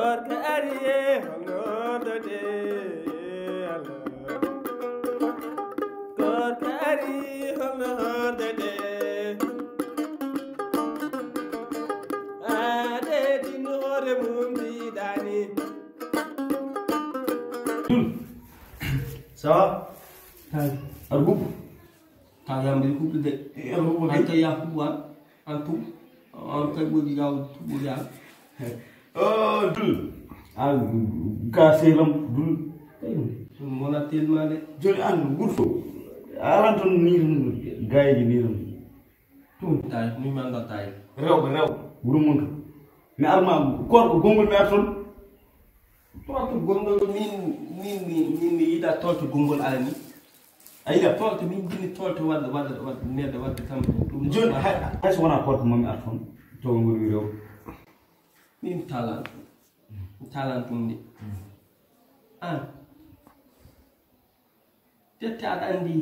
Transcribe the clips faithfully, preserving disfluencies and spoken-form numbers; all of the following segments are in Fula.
Koorka ari e holno hordete Allah. Koorka ari holno hordete. Aade din hoore mum diidani. Ça va? Tawi. Aɗa huɓɓo? Tawi am mbiɗa huɓɓude. Eh, aɗa huɓɓo kay? An kay ya huɓɓo an. An tum. An kay ɓuri yaw huɓɓude an. Oh, Dul. An ga selam, Dul. Ɗum wona tellement de. Joni an wurto. Alan toon ni tan, gayeji ni tan. Ɗum tawi, min mi anndaa tawi. Rewɓe, rewɓe, wuro mon to. Mi arma, koorko gonngol mi ar toon. Tolto gonngol, min, min, min, min mi yiɗa tolto gonngol alani. A yiɗa? Tolto, min jinni tolto wadde, wadde, wadde, neɗɗo wadde tan ɗum. Joni, hay, hay so wonaa koorko mami ar toon, to gonngol wi rewɓe. Min talan ɗum. Mi talan ɗum de. An. Tette aɗa anndi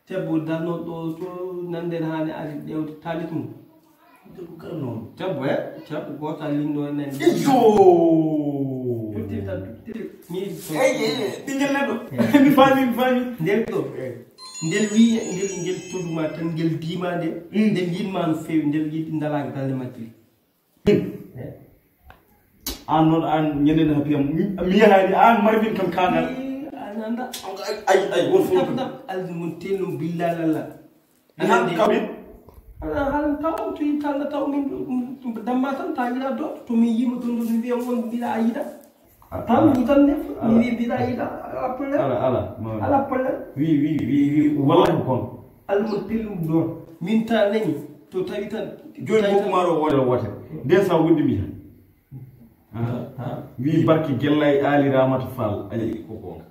debbo darnoɗo to nande haani ari ɗewde taali ɗum. Debbo garnoɗo. Debbo e debbo gooto linɗo e nande. Iyo! Tottirta, tottir-, ni. Ey, ey, ey, ɓinngel neɗɗo. Ey. Mi faami, mi faami. Ndel ɗo. Ey. Ndel wi'i, ndel, ngel toduma tan, ngel diima nde. Mm. Ndel yiɗma no feewi, ndel yiɗi ndalaaka galle majjel. An noon, an ñande na piyam. Mi, mi yahaani, an Marvin kam kangal. An anda. Ay, ay, ay, won fof. Tap, tap, alzi mun tellum billahi lalla. Nan kawin. Ala hal taw, to yi talla taw min, mm, damma tan ta yiɗa do, to min yimo ton do wiya won mbiɗa a yiɗa. Tan mi tan ne, mi wi mbiɗa yiɗa, ala problème. Ala, ala, ma-, ala problème. Wi, wi, wi, wi, wallahi ko kono. Almun pillum ɗon. Min ta nani, to tawi tan. Joni tawi ko tan. Maro wode wote. Nde sa wuddimi tan. Ah, ah. Wi barki gellay Ali Ramata Fall. Ay, ko gonga.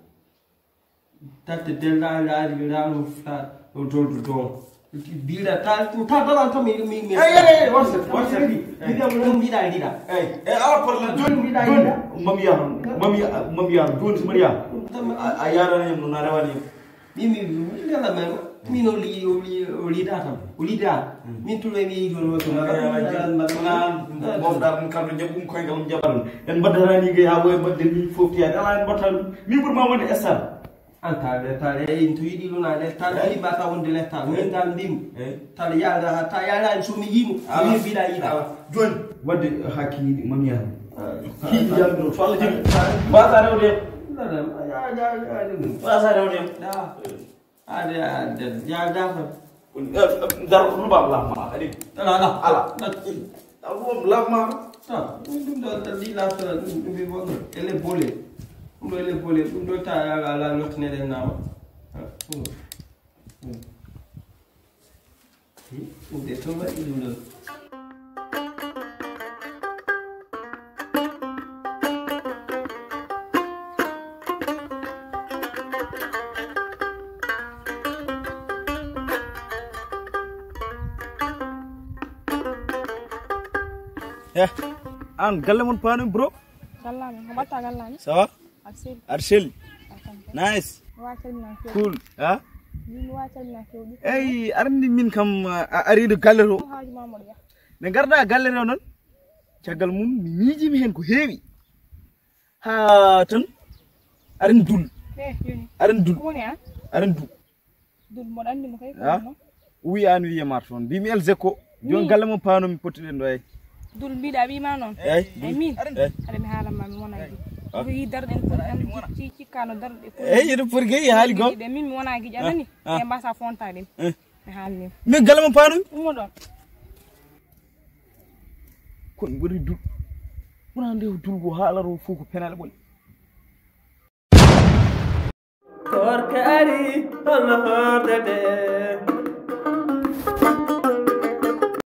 Tatte della Ali Ramata Fall, o doldo don. Mbiɗa ta, ta dalan tan mi, mi, mi. Ey, ey, ey, one second, one second. Mbiɗa, mbiɗa, mbiɗa yiɗa. Ey, e ala problème. Joni, mbiɗa yiɗa. Mami yaha, mami yaha, mami yaha. Joni so mbiɗa yaha. A, a yarani yam no na rewani yam. Mi, mi, mi, mi, mi, mi, mi, o li-, o li-, o liida tan. O liida. Hmm. Min tulo mi yiɗi on wato. Ay, ay, ay, ay, ay, ay, mofɗa ɗum kam no jaɓi ɗum koye ngal jaɓa ɗum. En mbaddata ni gay ha ɓooye mbadde ni fof tiyaade. Ala en mbatta ɗum. Min ɓurma wonde estar. An taale, taale, ey, to yiɗi lunaade, taale, ey, yiɗi mbata wonde le, taale, min taale mbimi. Ey. Taale yaada, ha, ta yaada, so mi yimo, ala, mi mbiɗa yiɗa. Ala. Joni, wadde ha kiiɗi, mami yaha. Ay, kiiɗi jam ɗo, so Allah jaɓi. Mbasa rewde. Nana, ya, ya, ya, ya. Mbasa rewde. Ya. Ade, ade, ya, ya, ya. Dar, lu ba, la, ma, ade. Ala, ala. Ala. Dar, lu ba, la, ma. Ta, ɗum, ɗum ɗo, ɗum ɗo, ɗum, ɗum ɓe wonno. Ele bole. Ɗum ɗo ele bole. Ɗum ɗo ta, ala, ala, lottinede nama. Ha, ɗum. Hmm. Hmm, ɗum ɗe to waɗi ɗum ɗo. Eh, an galle mon paanu, bro? Gallaami, ko mbaɗta gallaami? Ça va? Aɗa selli? Aɗa selli? Aɗa selli. Nice. Mi wawa calminaa feewde. Cool. Ha? Min mi wawa calminaa feewde. Eyi, arndi min kam, a, a ariiɗo galle to. Haaju ma moƴƴa. Nde ngarɗa galle to noon, caggal mum mi miijii mi heen ko heewi. Haa tan, arin dul. Eh, jooni. Arin dul. Ko woni an? Arin dul. Dul, mboɗo anndi mo kay, ko, ha? Wonno? O wiyi an wiye mar toon. Mbimi El Zeko. Jooni min. Galle mo paano mi pottiɗen ɗo, eyi. Dul, mbiɗa ɓii ma noon. Eyi, eyi, min. Eyi. Haɗa mi haalan ma, mi wona giɗo. Ah. Ko yi darɗen poti tan, ci-, ci-, cikkano darɗe poti. Eyi, ene poti kay, haali gom. Min mi wona giɗo, ah, anani? Ah. E mbasa fontaɗen. Eh. Mi haalni. Min galle mo paano mi? Ummo ɗon. Ko mi ɓuri dul. Ɓura nde dul ko haalaro fof ko penal ɓoli. Koorka ari, holno hordete?